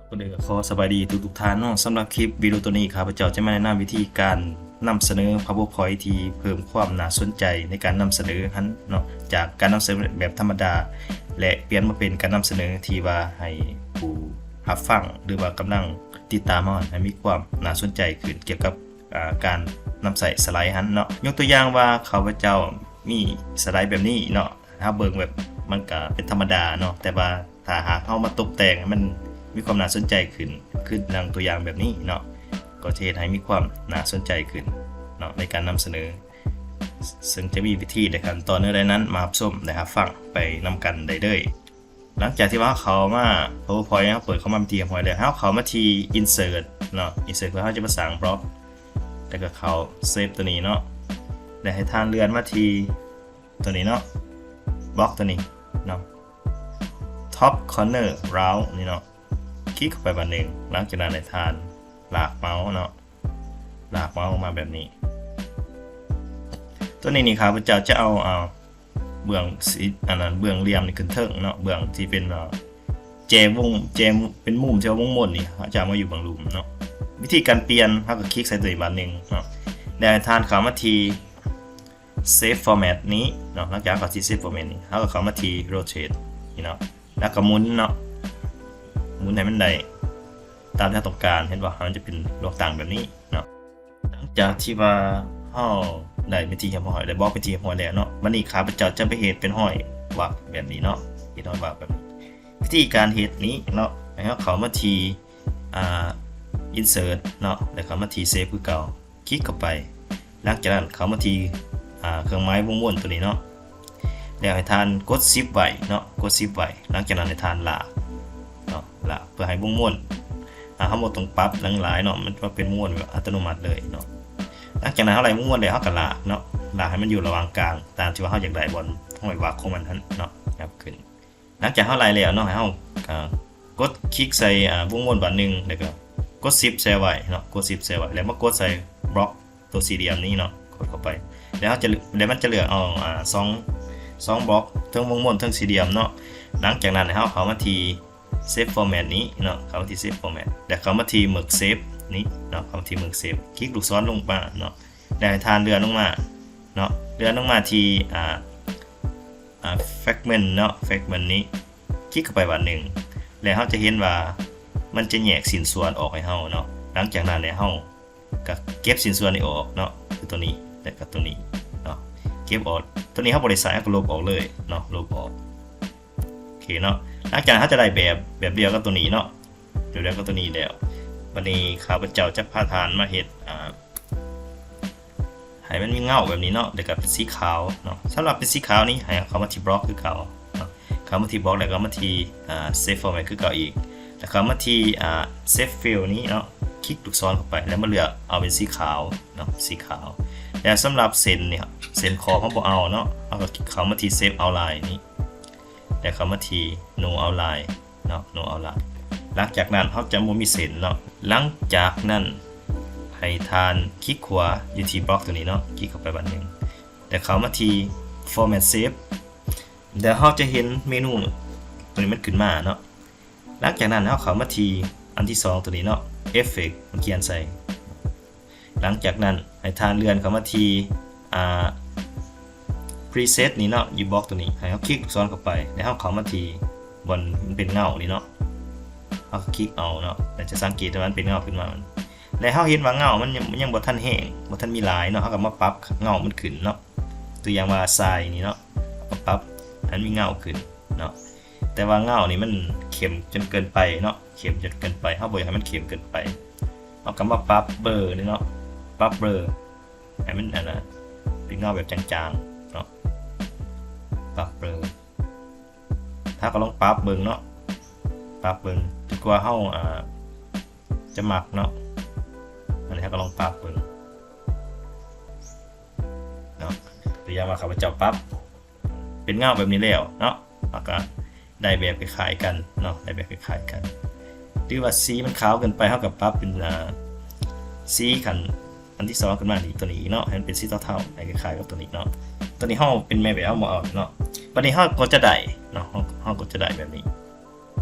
ກ່ອນອື່ນກໍຂໍສະບາຍດີທຸກໆທ່ານເນາະ. ສຳລັບຄລິບວິດີໂອໂຕນີ້ ຂ້າພະເຈົ້າຈະມາແນະນຳວິທີການນຳສະເໜີ PowerPoint ທີ່ເພີ່ມຄວາມໜ້າສົນໃຈໃນການນຳສະເໜີຫັ້ນເນາະ, ຈາກການນຳສະເໜີແບບທຳມະດາ ແລະ ປ່ຽນມາເປັນການນຳສະເໜີທີ່ວ່າໃຫ້ຜູ້ຮັບຟັງ ຫຼືວ່າກຳລັງຕິດຕາມເຮົາໃຫ້ມີຄວາມໜ້າສົນໃຈຂຶ້ນ ກ່ຽວກັບ ອາ ການນຳໃຊ້ສະໄລຫັ້ນເນາະ. ຍົກຕົວຢ່າງວ່າ ຂ້າພະເຈົ້າມີສະໄລແບບນີ້ເນາະ, ເຮົາເບິ່ງແບບມັນກະເປັນທຳມະດາເນາະ, ແຕ່ວ່າຖ້າຫາກເຮົາມາຕົບແຕ່ງໃຫ້ມັນມີຄວາມໜ້າສົນໃຈຂຶ້ນ ຄືດັ່ງຕົວຢ່າງແບບນີ້ເນາະ, ກໍຈະເຮັດໃຫ້ມີຄວາມໜ້າສົນໃຈຂຶ້ນເນາະ ໃນການນຳສະເໜີ. ເຊິ່ງຈະມີວິທີ ແລະ ຂັ້ນຕອນແນວໃດນັ້ນ ມາຮັບຊົມ ແລະ ຮັບຟັງໄປນຳກັນໄດ້ເລີຍ. ຫຼັງຈາກທີ່ວ່າເຮົາເຂົ້າມາ PowerPoint ເຮົາເປີດເຂົ້າມາເປັນທີ່ຮຽບຮ້ອຍແລ້ວ, ເຮົາເຂົ້າມາທີ່ Insert ເນາະ, Insert ເພື່ອເຮົາຈະມາສ້າງບລັອກ, ແລ້ວກໍເຂົ້າ Shape ຕົວນີ້ເນາະ, ແລ້ວໃຫ້ທ່ານເລື່ອນມາທີ່ຕົວນີ້ເນາະ, ບລັອກຕົວນີ້ເນາະ, Top Corner Round ນີ້ເນາະ, ຄລິກເຂົ້າໄປບາດໜຶ່ງ. ຫຼັງຈາກນັ້ນໃຫ້ທ່ານລາກເມົາເນາະ, ລາກເມົາລົງມາແບບນີ້. ຕົວນີ້ນີ້ ຂ້າພະເຈົ້າຈະເອົາ ເອົາເບື້ອງສີ ອັນນັ້ນ ເບື້ອງຫຼ່ຽມນີ້ຂຶ້ນເທິງເນາະ, ເບື້ອງທີ່ເປັນ ເອີ ແຈວົງ ແຈເປັນມຸມທີ່ວ່າວົງມົນນີ້ ເຮົາຈະເອົາມາຢູ່ເບື້ອງລຸ່ມເນາະ. ວິທີການປ່ຽນ ເຮົາກໍຄລິກໃສ່ຕົວນີ້ບາດໜຶ່ງເນາະ, ແລ້ວໃຫ້ທ່ານເຂົ້າມາທີ່ Shape Format ນີ້ເນາະ. ຫຼັງຈາກເຮົາເຂົ້າທີ່ Shape Format ນີ້ ເຮົາກໍເຂົ້າມາທີ່ Rotate ນີ້ເນາະ, ແລ້ວກໍໝູນເນາະ, ໝູນໃຫ້ມັນໄດ້ຕາມທີ່ເຮົາຕ້ອງການ. ເຫັນບໍ່? ໃຫ້ມັນຈະເປັນດວງຕັ້ງແບບນີ້ເນາະ. ຫຼັງຈາກທີ່ວ່າເຮົາໄດ້ເປັນທີ່ຮຽບຮ້ອຍ ໄດ້ບລັອກເປັນທີ່ຮຽບຮ້ອຍແລ້ວເນາະ, ບັດນີ້ຂ້າພະເຈົ້າຈະໄປເຮັດເປັນຮອຍວັກແບບນີ້ເນາະ, ເຮັດຮອຍວັກແບບນີ້. ວິທີການເຮັດນີ້ເນາະ, ໃຫ້ເຮົາເຂົ້າມາທີ່ ອ່າ Insert ເນາະ, ແລ້ວເຂົ້າມາທີ່ Shape ຄືເກົ່າ, ຄລິກເຂົ້າໄປ. ຫຼັງຈາກນັ້ນເຂົ້າມາທີ່ ອ່າ ເຄື່ອງໝາຍວົງວົນຕົວນີ້ເນາະ, ແລ້ວໃຫ້ທ່ານກົດ Shift ໄວ້ເນາະ, ກົດ Shift ໄວ້. ຫຼັງຈາກນັ້ນໃຫ້ທ່ານລາກເນາະ, ລາກເພື່ອໃຫ້ວົງວົນ ອ່າ ເຮົາບໍ່ຕ້ອງປັບຫຍັງຫຼາຍເນາະ, ມັນຈະເປັນວົງວົນແບບອັດຕະໂນມັດເລີຍເນາະ. ຫຼັງຈາກນັ້ນເຮົາໄດ້ວົງວົນແລ້ວ ເຮົາກໍລາກເນາະ, ລາກໃຫ້ມັນຢູ່ລະຫວ່າງກາງ ຕາມທີ່ວ່າເຮົາຢາກໄດ້ບ່ອນຫ້ອຍວັກຂອງມັນຫັ້ນເນາະ, ຫຍັບຂຶ້ນ. ຫຼັງຈາກເຮົາໄລ່ແລ້ວເນາະ, ໃຫ້ເຮົາ ອ່າ ກົດຄລິກໃສ່ ອ່າ ວົງວົນບາດໜຶ່ງ, ແລ້ວກໍກົດ Shift ແຊ່ໄວ້ເນາະ, ກົດ Shift ແຊ່ໄວ້ ແລ້ວມາກົດໃສ່ບລັອກຕົວສີ່ຫຼ່ຽມນີ້ເນາະ, ກົດເຂົ້າໄປ. ແລ້ວເຮົາຈະ ແລ້ວມັນຈະເລືອກເອົາ ອ່າ ສອງ ສອງບລັອກ ເທິງວົງວົນ ເທິງສີ່ຫຼ່ຽມເນາະ. ຫຼັງຈາກນັ້ນໃຫ້ເຮົາເຂົ້າມາທີ່ Shape Format ນີ້ເນາະ, ເຂົ້າມາທີ່ Shape Format ແລ້ວເຂົ້າມາທີ່ Merge Shape ນີ້ເນາະ, ເຂົ້າມາທີ່ Merge Shape ຄລິກລູກສອນລົງມາເນາະ, ແລ້ວໃຫ້ທ່ານເລື່ອນລົງມາເນາະ, ເລື່ອນລົງມາທີ່ ອ່າ ອ່າ Fragment ເນາະ, Fragment ນີ້ ຄລິກເຂົ້າໄປບາດໜຶ່ງ ແລ້ວເຮົາຈະເຫັນວ່າມັນຈະແຍກຊິ້ນສ່ວນອອກໃຫ້ເຮົາເນາະ. ຫຼັງຈາກນັ້ນແລ້ວເຮົາກໍເກັບຊິ້ນສ່ວນນີ້ອອກເນາະ, ຄືຕົວນີ້ ແລ້ວກໍຕົວນີ້ເນາະ, ເກັບອອກ. ຕົວນີ້ເຮົາບໍ່ໄດ້ໃຊ້ ເຮົາກໍລົບອອກເລີຍເນາະ, ລົບອອກ. ໂອເຄເນາະ, ຫຼັງຈາກນັ້ນເຮົາຈະໄດ້ແບບ ແບບດຽວກັບຕົວນີ້ເນາະ, ແບບດຽວກັບຕົວນີ້ແລ້ວ. ບັດນີ້ຂ້າພະເຈົ້າຈະພາທ່ານມາເຮັດ ອ່າ ໃຫ້ມັນມີເງົາແບບນີ້ເນາະ, ແລ້ວກໍເປັນສີຂາວເນາະ. ສຳລັບເປັນສີຂາວນີ້ ໃຫ້ເຂົ້າມາທີ່ບລັອກຄືເກົ່າເນາະ, ເຂົ້າມາທີ່ບລັອກ ແລ້ວກໍມາທີ່ ອ່າ Shape Format ຄືເກົ່າອີກ, ແລ້ວເຂົ້າມາທີ່ ອ່າ Shape Fill ນີ້ເນາະ, ຄລິກລູກສອນເຂົ້າໄປ ແລ້ວມາເລືອກເອົາເປັນສີຂາວເນາະ, ສີຂາວ. ແລ້ວສຳລັບເສັ້ນນີ້ ເສັ້ນຂອບເຮົາບໍ່ເອົາເນາະ, ເຮົາກໍເຂົ້າມາທີ່ Shape Outline ນີ້ ແລ້ວເຂົ້າມາທີ່ No Outline ເນາະ, No Outline. ຫຼັງຈາກນັ້ນເຮົາຈະບໍ່ມີເສັ້ນເນາະ. ຫຼັງຈາກນັ້ນໃຫ້ທ່ານຄລິກຂວາຢູ່ທີ່ບລັອກຕົວນີ້ເນາະ, ຄລິກເຂົ້າໄປບາດໜຶ່ງ ແລ້ວເຂົ້າມາທີ່ Format Shape ແລ້ວເຮົາຈະເຫັນເມນູຕົວນີ້ມັນຂຶ້ນມາເນາະ. ຫຼັງຈາກນັ້ນເຮົາເຂົ້າມາທີ່ອັນທີສອງຕົວນີ້ເນາະ, Effect ມັນຂຽນໃສ່. ຫຼັງຈາກນັ້ນໃຫ້ທ່ານເລື່ອນເຂົ້າມາທີ່ ອ່າ Preset ນີ້ເນາະ, ຢູ່ບລັອກຕົວນີ້ ໃຫ້ເຮົາຄລິກລູກສອນເຂົ້າໄປ ແລ້ວເຮົາເຂົ້າມາທີ່ບ່ອນມັນເປັນເງົານີ້ເນາະ, ເຮົາຄລິກເອົາເນາະ, ແລ້ວຈະສັງເກດວ່າມັນເປັນເງົາຂຶ້ນມາ. ແລ້ວເຮົາເຫັນວ່າເງົາມັນຍັງ ຍັງບໍ່ທັນແຮງ ບໍ່ທັນມີຫຼາຍເນາະ, ເຮົາກໍມາປັບເງົາມັນຂຶ້ນເນາະ. ຕົວຢ່າງວ່າຊາຍນີ້ເນາະ, ເຮົາກໍປັບໃຫ້ມັນມີເງົາຂຶ້ນເນາະ. ແຕ່ວ່າເງົານີ້ມັນເຂັ້ມຈົນເກີນໄປເນາະ, ເຂັ້ມຈົນເກີນໄປ, ເຮົາບໍ່ຢາກໃຫ້ມັນເຂັ້ມເກີນໄປ. ເຮົາກໍມາປັບເບີນີ້ເນາະ, ປັບເບີໃຫ້ມັນ ອັນນ່າ ເປັນເງົາແບບຈາງໆເນາະ, ປັບເບີ. ເຮົາກໍລອງປັບເບິ່ງເນາະ, ປັບເບິ່ງຈົນກວ່າເຮົາ ອ່າ ຈະມັກເນາະ. ອັນນີ້ເຮົາກໍລອງປັບເບິ່ງເນາະ. ຕົວຢ່າງວ່າຂ້າພະເຈົ້າປັບ ເປັນເງົາແບບນີ້ແລ້ວເນາະ, ເຮົາກໍໄດ້ແບບຄ້າຍໆກັນເນາະ, ໄດ້ແບບຄ້າຍໆກັນ. ຫຼືວ່າສີມັນຂາວເກີນໄປ ເຮົາກໍປັບເປັນ ອ່າ ສີຂັ້ນອັນທີສອງຂຶ້ນມານີ້ ຕົວນີ້ເນາະ, ໃຫ້ມັນເປັນສີເທົາໆ ໃຫ້ຄ້າຍໆກັບຕົວນີ້ເນາະ. ຕົວນີ້ເຮົາເປັນແມ່ແບບ ເຮົາບໍ່ເອົາເນາະ. ບັດນີ້ເຮົາກໍຈະໄດ້ເນາະ, ເຮົາ ເຮົາກໍຈະໄດ້ແບບນີ້.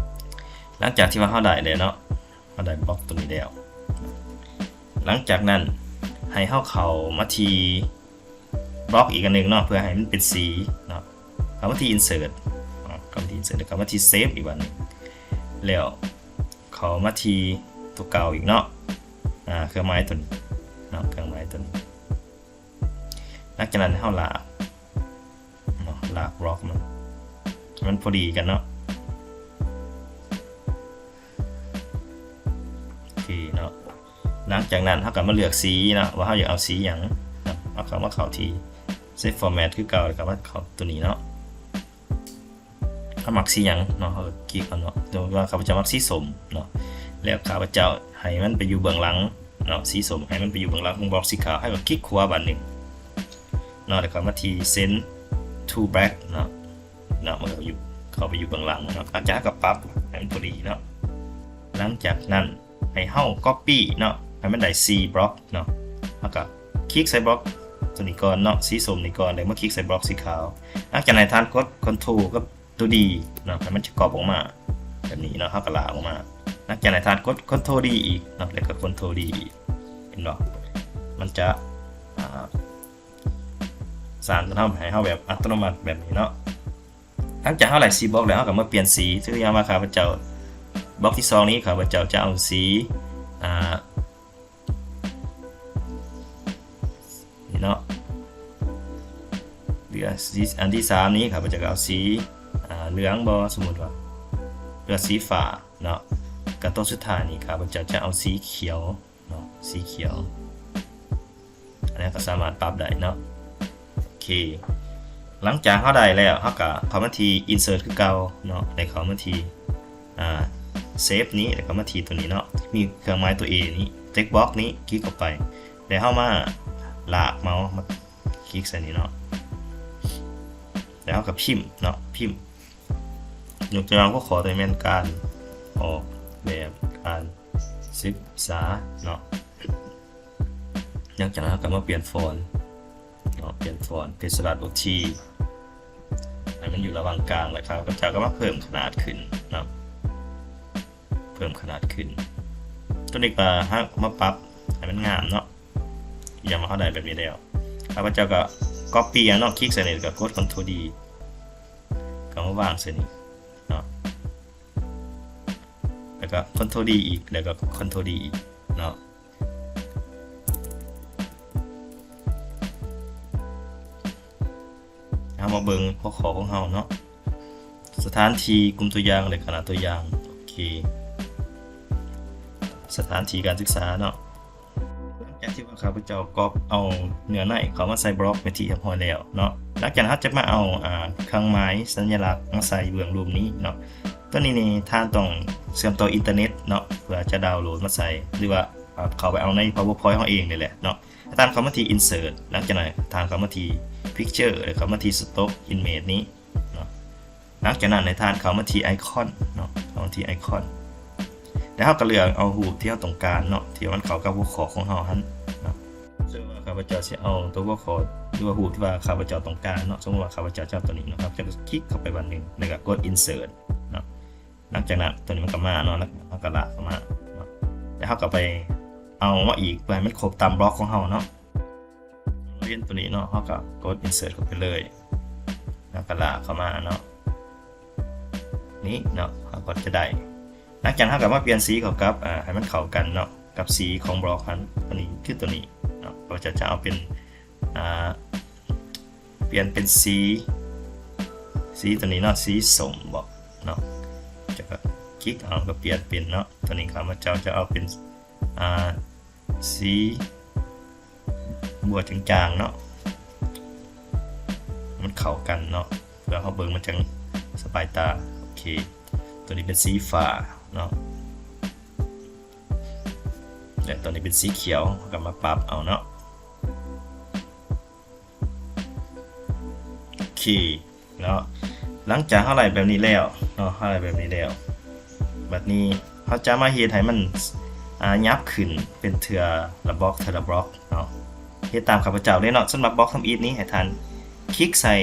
ຫຼັງຈາກທີ່ວ່າເຮົາໄດ້ແລ້ວເນາະ, ເຮົາໄດ້ບລັອກຕົວນີ້ແລ້ວ. ຫຼັງຈາກນັ້ນໃຫ້ເຮົາເຂົ້າມາທີ່ບລັອກອີກອັນໜຶ່ງເນາະ ເພື່ອໃຫ້ມັນເປັນສີເນາະ. ເຂົ້າມາທີ່ Insert ເນາະ ເຂົ້າມາທີ່ Insert ແລ້ວເຂົ້າມາທີ່ Shape ອີກບາດໜຶ່ງ ແລ້ວເຂົ້າມາທີ່ຕົວເກົ່າອີກເນາະ ອາ ເຄື່ອງໝາຍຕົວນີ້ເນາະ ເຄື່ອງໝາຍຕົວນີ້. ຫຼັງຈາກນັ້ນເຮົາລາກເນາະ ລາກບລັອກມັນ ໃຫ້ມັນພໍດີກັນເນາະ. ໂອເຄເນາະ ຫຼັງຈາກນັ້ນເຮົາກໍມາເລືອກສີເນາະ ວ່າເຮົາຢາກເອົາສີຫຍັງເນາະ. ເຮົາກໍມາເຂົ້າທີ່ Shape Format ຄືເກົ່າ ແລ້ວກໍມາເຂົ້າຕົວນີ້ເນາະ. ເຮົາມັກສີຫຍັງເນາະ ເຮົາກໍຄລິກເອົາເນາະ. ສົມມຸດວ່າຂ້າພະເຈົ້າມັກສີສົ້ມເນາະ ແລ້ວຂ້າພະເຈົ້າໃຫ້ມັນໄປຢູ່ເບື້ອງຫຼັງເນາະ ສີສົ້ມໃຫ້ມັນໄປຢູ່ເບື້ອງຫຼັງຂອງບລັອກສີຂາວ ເຮົາກໍຄລິກຂວາບາດໜຶ່ງເນາະ ແລ້ວກໍມາທີ່ Send to Back ເນາະ ເນາະ ມັນກໍຢູ່ ເຂົ້າໄປຢູ່ເບື້ອງຫຼັງເນາະ. ຫຼັງຈາກນັ້ນເຮົາກໍປັບໃຫ້ມັນພໍດີເນາະ. ຫຼັງຈາກນັ້ນໃຫ້ເຮົາ Copy ເນາະ ໃຫ້ມັນໄດ້ສີ່ບລັອກເນາະ. ເຮົາກໍຄລິກໃສ່ບລັອກຕົວນີ້ກ່ອນເນາະ ສີສົ້ມນີ້ກ່ອນ ແລ້ວມາຄລິກໃສ່ບລັອກສີຂາວ. ຫຼັງຈາກນັ້ນໃຫ້ທ່ານກົດ Ctrl ກັບຕົວ D ເນາະ ໃຫ້ມັນຈະກອບອອກມາແບບນີ້ເນາະ ເຮົາກໍລາກອອກມາ. ຫຼັງຈາກນັ້ນໃຫ້ທ່ານກົດ Ctrl D ອີກເນາະ ແລ້ວກໍ Ctrl D ອີກ ເຫັນບໍ່ ມັນຈະ ອາ ສ້າງຂຶ້ນເຮົາ ໃຫ້ເຮົາແບບອັດຕະໂນມັດແບບນີ້ເນາະ. ຫຼັງຈາກເຮົາໄດ້ສີ່ບລັອກແລ້ວ ເຮົາກໍມາປ່ຽນສີ. ຕົວຢ່າງວ່າຂ້າພະເຈົ້າ ບລັອກທີສອງນີ້ ຂ້າພະເຈົ້າຈະເອົາສີ ອ່າ ນີ້ເນາະ ຫຼື ອັນທີສາມນີ້ ຂ້າພະເຈົ້າກໍເອົາສີ ອ່າ ເຫຼືອງບໍ ສົມມຸດວ່າ ຫຼື ສີຟ້າເນາະ. ກັບຕົວສຸດທ້າຍນີ້ ຂ້າພະເຈົ້າຈະເອົາສີຂຽວ ເນາະ ສີຂຽວ. ອັນນີ້ກໍສາມາດປັບໄດ້ເນາະ. ໂອເຄ ຫຼັງຈາກເຮົາໄດ້ແລ້ວ ເຮົາກໍເຂົ້າມາທີ່ Insert ຄືເກົ່າເນາະ ແລ້ວເຂົ້າມາທີ່ ອ່າ Shape ນີ້ ແລ້ວເຂົ້າມາທີ່ຕົວນີ້ເນາະ ມີເຄື່ອງໝາຍຕົວ A ນີ້ Text Box ນີ້ ຄລິກເຂົ້າໄປ ແລ້ວເຮົາມາລາກເມົາສ໌ມາຄລິກໃສ່ນີ້ເນາະ ແລ້ວເຮົາກໍພິມເນາະ ພິມ ຍົກຕົວຢ່າງຫົວຂໍ້ຕົວນີ້ແມ່ນການອອກແບບການສຶກສາເນາະ. ຫຼັງຈາກນັ້ນເຮົາກໍມາປ່ຽນຟອນເນາະ ປ່ຽນຟອນເປັນສະລັດໂອທີ ໃຫ້ມັນຢູ່ລະຫວ່າງກາງ ແລ້ວຂ້າພະເຈົ້າກໍມາເພີ່ມຂະໜາດຂຶ້ນເນາະ ເພີ່ມຂະໜາດຂຶ້ນ. ຕົວນີ້ກໍເຮົາມາປັບໃຫ້ມັນງາມເນາະ. ຢ່າງວ່າເຮົາໄດ້ແບບນີ້ແລ້ວ ຂ້າພະເຈົ້າກໍ Copy ເອົາເນາະ ຄລິກໃສ່ນີ້ ແລ້ວກໍກົດ Ctrl D ກໍມາວາງໃສ່ນີ້ເນາະ ແລ້ວກໍ Ctrl D ອີກ ແລ້ວກໍ Ctrl D ອີກເນາະ. ເຮົາມາເບິ່ງຫົວຂໍ້ຂອງເຮົາເນາະ ສະຖານທີ່ ກຸ່ມຕົວຢ່າງ ແລະ ຄະນະຕົວຢ່າງ. ໂອເຄ ສະຖານທີ່ການສຶກສາເນາະ. ຫຼັງຈາກທີ່ວ່າຂ້າພະເຈົ້າກັອບເອົາເນື້ອໃນເຂົ້າມາໃສ່ບລັອກເປັນທີ່ຮຽບຮ້ອຍແລ້ວເນາະ ຫຼັງຈາກນັ້ນເຮົາຈະມາເອົາ ອ່າ ເຄື່ອງໝາຍສັນຍາລັກມາໃສ່ເບື້ອງລຸ່ມນີ້ເນາະ. ຕົວນີ້ນີ້ທ່ານຕ້ອງເຊື່ອມຕໍ່ອິນເຕີເນັດເນາະ ເພື່ອຈະດາວໂຫຼດມາໃສ່ ຫຼືວ່າ ອ່າ ເຂົ້າໄປເອົາໃນ PowerPoint ເຮົາເອງນີ້ແຫຼະເນາະ. ທ່ານເຂົ້າມາທີ່ Insert ຫຼັງຈາກນັ້ນທ່ານເຂົ້າມາທີ່ Picture ແລ້ວເຂົ້າມາທີ່ Stock Image ນີ້ເນາະ. ຫຼັງຈາກນັ້ນໃຫ້ທ່ານເຂົ້າມາທີ່ Icon ເນາະ ເຂົ້າມາທີ່ Icon ແລ້ວເຮົາກໍເລືອກເອົາຮູບທີ່ເຮົາຕ້ອງການເນາະ ທີ່ມັນເຂົ້າກັບຫົວຂໍ້ຂອງເຮົາຫັ້ນເນາະ. ເຊິ່ງວ່າຂ້າພະເຈົ້າຊິເອົາຕົວຫົວຂໍ້ ຫຼືວ່າຮູບທີ່ວ່າຂ້າພະເຈົ້າຕ້ອງການເນາະ ສົມມຸດວ່າຂ້າພະເຈົ້າຈະເອົາຕົວນີ້ເນາະ ຂ້າພະເຈົ້າກໍຄລິກເຂົ້າໄປບາດໜຶ່ງ ແລ້ວກໍກົດ Insert ເນາະ. ຫຼັງຈາກນັ້ນຕົວນີ້ມັນກໍມາເນາະ ແລ້ວເຮົາກໍລາກເຂົ້າມາເນາະ ແລ້ວເຮົາກໍໄປເອົາມາອີກ ເພື່ອໃຫ້ມັນຄົບຕາມບລັອກຂອງເຮົາເນາະ. ເຫັນຕົວນີ້ເນາະ ເຮົາກໍກົດ Insert ເຂົ້າໄປເລີຍ ແລ້ວກໍລາກເຂົ້າມາເນາະ ນີ້ເນາະ ເຮົາກໍຈະໄດ້. ຫຼັງຈາກນັ້ນເຮົາກໍມາປ່ຽນສີເຂົ້າກັບ ອ່າ ໃຫ້ມັນເຂົ້າກັນເນາະ ກັບສີຂອງບລັອກຫັ້ນ. ອັນນີ້ຄືຕົວນີ້ເນາະ ເຮົາຈະ ຈະເອົາເປັນ ອ່າ ປ່ຽນເປັນສີ ສີຕົວນີ້ເນາະ ສີສົ້ມບໍເນາະ ຈະກໍຄລິກເອົາ ກໍປ່ຽນເປັນເນາະ ຕົວນີ້ຂ້າພະເຈົ້າຈະເອົາເປັນ ອ່າ ສີບົວຈາງໆເນາະ ມັນເຂົ້າກັນເນາະ ເພື່ອເຮົາເບິ່ງມັນຈັ່ງສະບາຍຕາ. ໂອເຄ ຕົວນີ້ເປັນສີຟ້າເນາະ ແລະ ຕົວນີ້ເປັນສີຂຽວ ເຮົາກໍມາປັບເອົາເນາະ. ໂອເຄເນາະ ຫຼັງຈາກເຮົາໄດ້ແບບນີ້ແລ້ວເນາະ ເຮົາໄດ້ແບບນີ້ແລ້ວ ບັດນີ້ເຮົາຈະມາເຮັດໃຫ້ມັນ ອ່າ ຫຍັບຂຶ້ນເປັນເທື່ອລະບລັອກ ເທື່ອລະບລັອກເນາະ. ເຮັດຕາມຂ້າພະເຈົ້າເລີຍເນາະ. ສຳລັບບລັອກທຳອິດນີ້ ໃຫ້ທ່ານຄລິກໃສ່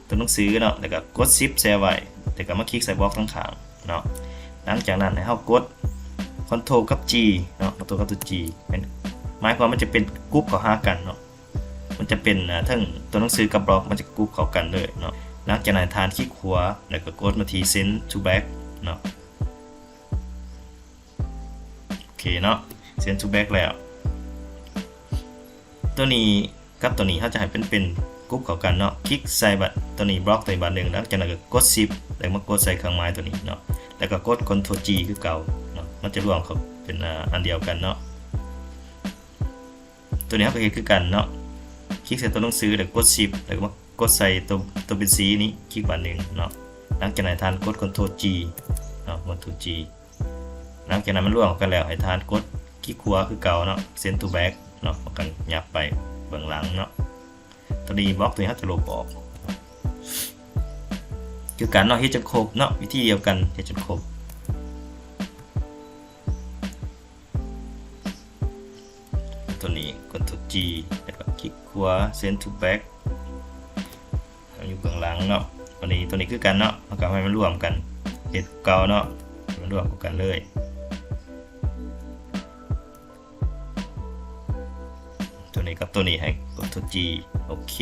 ຕົວໜັງສືເນາະ ແລ້ວກໍກົດ Shift ໃສ່ໄວ້ ແລ້ວກໍມາຄລິກໃສ່ບລັອກທາງຂ້າງເນາະ. ຫຼັງຈາກນັ້ນໃຫ້ເຮົາກົດ Ctrl ກັບ G ເນາະ Ctrl ກັບຕົວ G ແມ່ນ ໝາຍຄວາມວ່າມັນຈະເປັນກຸ່ມເຂົ້າຫາກັນເນາະ ມັນຈະເປັນ ເອີ ທັງຕົວໜັງສືກັບບລັອກ ມັນຈະກຸ່ມເຂົ້າກັນເລີຍເນາະ. ຫຼັງຈາກນັ້ນໃຫ້ທ່ານຄລິກຂວາ ແລ້ວກໍກົດມາທີ່ Send to Back ເນາະ. ໂອເຄເນາະ Send to Back ແລ້ວ ຕົວນີ້ກັບຕົວນີ້ເຮົາຈະໃຫ້ເປັນ ເປັນກຸ່ມເຂົ້າກັນເນາະ. ຄລິກໃສ່ບັດ ຕົວນີ້ ບລັອກຕົວນີ້ບາດໜຶ່ງ ຫຼັງຈາກນັ້ນກໍກົດ Shift ແລ້ວມາກົດໃສ່ເຄື່ອງໝາຍຕົວນີ້ເນາະ ແລ້ວກໍກົດ Ctrl G ຄືເກົ່າເນາະ ມັນຈະລວມເຂົ້າເປັນ ອາ ອັນດຽວກັນເນາະ. ຕົວນີ້ເຮົາກໍເຮັດຄືກັນເນາະ ຄລິກໃສ່ຕົວໜັງສື ແລ້ວກົດ Shift ແລ້ວກໍມາກົດໃສ່ຕົວ ຕົວເປັນສີນີ້ ຄລິກບາດໜຶ່ງເນາະ. ຫຼັງຈາກນັ້ນໃຫ້ທ່ານກົດ Ctrl G ເນາະ Ctrl G ຫຼັງຈາກນັ້ນມັນລວມເຂົ້າກັນແລ້ວ ໃຫ້ທ່ານກົດຄລິກຂວາຄືເກົ່າເນາະ Send to Back ເນາະ ເຮົາກໍຫຍັບໄປເບື້ອງຫຼັງເນາະ. ຕົວນີ້ ບລັອກຕົວນີ້ເຮົາຈະລົບອອກ ຄືກັນເນາະ ເຮັດຈົນຄົບເນາະ ວິທີດຽວກັນ ເຮັດຈົນຄົບ. ຕົວນີ້ Ctrl G ແລ້ວກໍຄລິກຂວາ Send to Back ຢູ່ເບື້ອງຫຼັງເນາະ. ຕົວນີ້ ຕົວນີ້ຄືກັນເນາະ ເຮົາກໍໃຫ້ມັນລວມກັນ ເຮັດເກົ່າເນາະ ໃຫ້ມັນລວມເຂົ້າກັນເລີຍ. ຕົວນີ້ກັບຕົວນີ້ໃຫ້ Ctrl G ໂອເຄ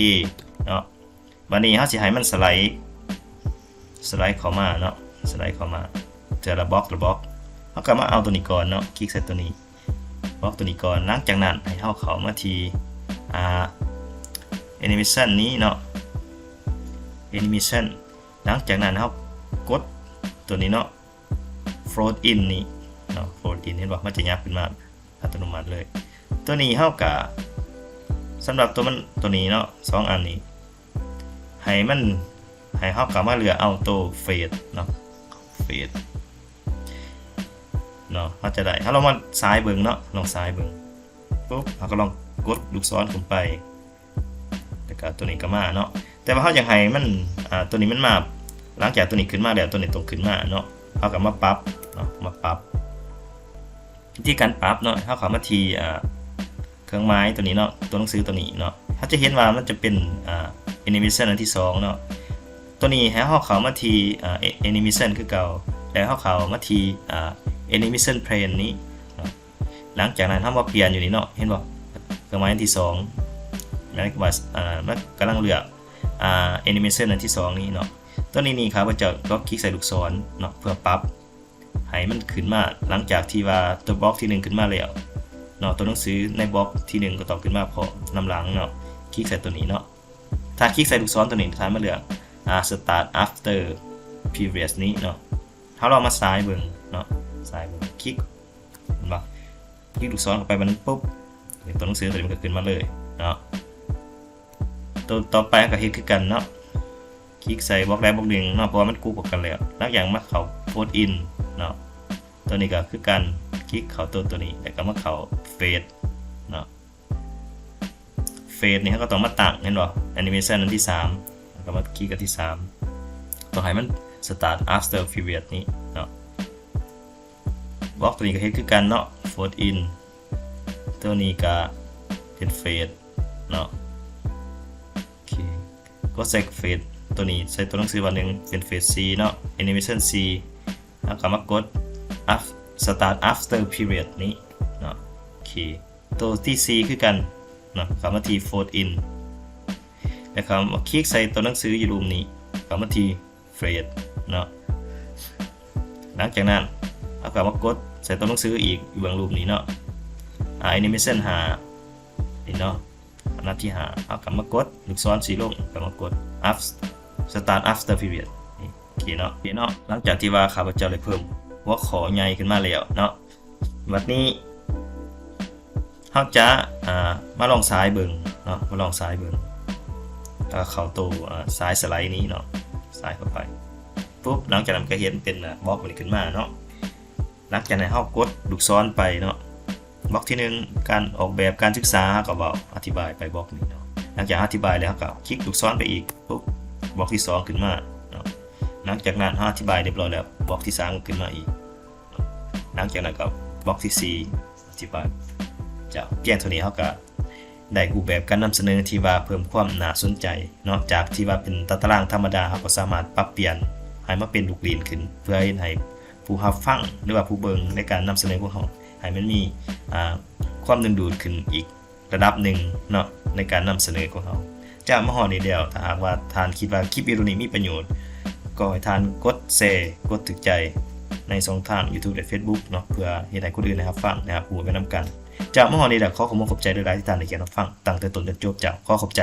ເນາະ. ບາດນີ້ເຮົາຊິໃຫ້ມັນສະໄລ ສະໄລເຂົ້າມາເນາະ ສະໄລເຂົ້າມາເທື່ອລະບລັອກ ລະບລັອກ. ເຮົາກໍມາເອົາຕົວນີ້ກ່ອນເນາະ ຄລິກໃສ່ຕົວນີ້ ບລັອກຕົວນີ້ກ່ອນ. ຫຼັງຈາກນັ້ນໃຫ້ເຮົາເຂົ້າມາທີ່ ອາ Animation ນີ້ເນາະ Animation. ຫຼັງຈາກນັ້ນເຮົາກົດຕົວນີ້ເນາະ Float In ນີ້ເນາະ Float In ເຫັນບໍ່ ມັນຈະຫຍັບຂຶ້ນມາອັດຕະໂນມັດເລີຍ. ຕົວນີ້ເຮົາກະ ສຳລັບຕົວມັນ ຕົວນີ້ເນາະ ສອງອັນນີ້ ໃຫ້ມັນ ໃຫ້ເຮົາກະມາເລືອກເອົາໂຕ Fade ເນາະ Fade ເນາະ ເຮົາຈະໄດ້ ເຮົາລອງມາສາຍເບິ່ງເນາະ ລອງສາຍເບິ່ງ ປຸບ ເຮົາກໍລອງກົດລູກສອນຂຶ້ນໄປ ແລ້ວກໍຕົວນີ້ກໍມາເນາະ. ແຕ່ວ່າເຮົາຢາກໃຫ້ມັນ ອາ ຕົວນີ້ມັນມາ ຫຼັງຈາກຕົວນີ້ຂຶ້ນມາແລ້ວ ຕົວນີ້ຕ້ອງຂຶ້ນມາເນາະ ເຮົາກໍມາປັບເນາະ ມາປັບ. ວິທີການປັບເນາະ ເຮົາເຂົ້າມາທີ່ ອາ ເຄື່ອງໝາຍຕົວນີ້ເນາະ ຕົວໜັງສືຕົວນີ້ເນາະ ເຮົາຈະເຫັນວ່າມັນຈະເປັນ ອາ Animation ອັນທີສອງເນາະ. ຕົວນີ້ໃຫ້ເຮົາເຂົ້າມາທີ່ ອາ Animation ຄືເກົ່າ ແລ້ວເຮົາເຂົ້າມາທີ່ ອາ Animation Plane ນີ້ເນາະ. ຫຼັງຈາກນັ້ນເຮົາມາປ່ຽນຢູ່ນີ້ເນາະ ເຫັນບໍ່ ເຄື່ອງໝາຍອັນທີສອງ ໝາຍຄວາມວ່າ ອາ ມັນກຳລັງເລືອກ ອາ Animation ອັນທີສອງນີ້ເນາະ. ຕົວນີ້ນີ້ ຂ້າພະເຈົ້າກໍຄລິກໃສ່ລູກສອນເນາະ ເພື່ອປັບໃຫ້ມັນຂຶ້ນມາ ຫຼັງຈາກທີ່ວ່າຕົວບລັອກທີໜຶ່ງຂຶ້ນມາແລ້ວເນາະ ຕົວໜັງສືໃນບລັອກທີໜຶ່ງກໍຕ້ອງຂຶ້ນມາພ້ອມນຳຫຼັງເນາະ. ຄລິກໃສ່ຕົວນີ້ເນາະ ຖ້າຄລິກໃສ່ລູກສອນຕົວນີ້ ທ່ານມາເລືອກ ອາ Start After Previous ນີ້ເນາະ. ເຮົາລອງມາສາຍເບິ່ງເນາະ ສາຍເບິ່ງ ຄລິກ ເຫັນບໍ່ ຄລິກລູກສອນເຂົ້າໄປບາດໜຶ່ງປຸບ ຕົວໜັງສືຕົວນີ້ມັນກໍຂຶ້ນມາເລີຍເນາະ. ຕົວຕໍ່ໄປເຮົາກໍເຮັດຄືກັນເນາະ ຄລິກໃສ່ບລັອກໃດບລັອກໜຶ່ງເນາະ ເພາະວ່າມັນກຸ່ມເຂົ້າກັນແລ້ວ. ຫຼັງຈາກມາເຂົ້າ Float In ເນາະ ຕົວນີ້ກໍຄືກັນ ຄລິກເຂົ້າຕົວ ຕົວນີ້ ແລ້ວກໍມາເຂົ້າ Fade ເນາະ. Fade ນີ້ເຮົາກໍຕ້ອງມາຕັ້ງ ເຫັນບໍ່ Animation ອັນທີສາມ ແລ້ວກໍມາຄລິກອັນທີສາມ ຕ້ອງໃຫ້ມັນ Start After Previous ນີ້ເນາະ. ບລັອກຕົວນີ້ກໍເຮັດຄືກັນເນາະ Float In ຕົວນີ້ກໍເປັນ Fade ເນາະ. ໂອເຄ ກໍໃສ່ Fade ຕົວນີ້ ໃສ່ຕົວໜັງສືບາດໜຶ່ງ ເປັນ Fade ສີ່ເນາະ Animation ສີ່ ແລ້ວກໍມາກົດ Af- Start After Previous ນີ້ເນາະ. ໂອເຄ ຕົວທີສີ່ຄືກັນເນາະ ເຂົ້າມາທີ່ Float In ແລ້ວກໍມາຄລິກໃສ່ຕົວໜັງສືຢູ່ລຸ່ມນີ້ ເຂົ້າມາທີ່ Fade ເນາະ. ຫຼັງຈາກນັ້ນເຮົາກໍມາກົດໃສ່ຕົວໜັງສືອີກ ຢູ່ເບື້ອງລຸ່ມນີ້ເນາະ ອາ Animation ຫ້າ ນີ້ເນາະ. ອັນດັບທີຫ້າ ເຮົາກໍມາກົດລູກສອນສີລົງ ກໍມາກົດ Af- Start After Previous ນີ້. ໂອເຄເນາະ ໂອເຄເນາະ ຫຼັງຈາກທີ່ວ່າຂ້າພະເຈົ້າໄດ້ເພີ່ມຫົວຂໍ້ໃຫຍ່ຂຶ້ນມາແລ້ວເນາະ ບັດນີ້ເຮົາຈະ ອາ ມາລອງສາຍເບິ່ງເນາະ ມາລອງສາຍເບິ່ງ ເຂົ້າໂຕ ອາ ສາຍສະໄລນີ້ເນາະ ສາຍເຂົ້າໄປປຸບ ຫຼັງຈາກນັ້ນກໍເຫັນເປັນ ອາ ບລັອກແບບນີ້ຂຶ້ນມາເນາະ. ຫຼັງຈາກນັ້ນເຮົາກົດລູກສອນໄປເນາະ ບລັອກທີໜຶ່ງ ການອອກແບບການສຶກສາ ເຮົາກໍເວົ້າອະທິບາຍໄປບລັອກນີ້ເນາະ. ຫຼັງຈາກອະທິບາຍແລ້ວ ເຮົາກໍຄລິກລູກສອນໄປອີກ ປຸບ ບລັອກທີສອງຂຶ້ນມາເນາະ. ຫຼັງຈາກນັ້ນເຮົາອະທິບາຍຮຽບຮ້ອຍແລ້ວ ບລັອກທີສາມກໍຂຶ້ນມາອີກ. ຫຼັງຈາກນັ້ນກໍບລັອກທີສີ່ ອະທິບາຍ. ຈາກພຽງເທົ່ານີ້ເຮົາກໍໄດ້ຮູບແບບການນຳສະເໜີທີ່ວ່າເພີ່ມຄວາມໜ້າສົນໃຈເນາະ. ຈາກທີ່ວ່າເປັນຕາຕະລາງທຳມະດາ ເຮົາກໍສາມາດປັບປ່ຽນໃຫ້ມາເປັນລູກຫຼິ້ນຂຶ້ນ ເພື່ອເຮັດໃຫ້ ຜູ້ຮັບຟັງ ຫຼືວ່າຜູ້ເບິ່ງໃນການນຳສະເໜີຂອງເຮົາ ໃຫ້ມັນມີ ອ່າ ຄວາມດຶງດູດຂຶ້ນອີກ ລະດັບໜຶ່ງເນາະ ໃນການນຳສະເໜີຂອງເຮົາ. ເຈົ້າ ມາຮອດນີ້ແລ້ວ ຖ້າຫາກວ່າທ່ານຄິດວ່າຄລິບວິດີໂອນີ້ມີປະໂຫຍດ ກໍໃຫ້ທ່ານກົດແຊ ກົດຖືກໃຈໃນຊ່ອງທາງ YouTube ແລະ Facebook ເນາະ ເພື່ອເຮັດໃຫ້ຄົນອື່ນໄດ້ຮັບຟັງ ໄດ້ຮັບຮູ້ໄປນຳກັນ. ເຈົ້າ ມາຮອດນີ້ແລ້ວ ຂໍຂອບອົກຂອບໃຈຫຼາຍໆ ທີ່ທ່ານໄດ້ກຽມຮັບຟັງຕັ້ງແຕ່ຕົ້ນຈົນຈົບ. ເຈົ້າ ຂໍຂອບໃຈ.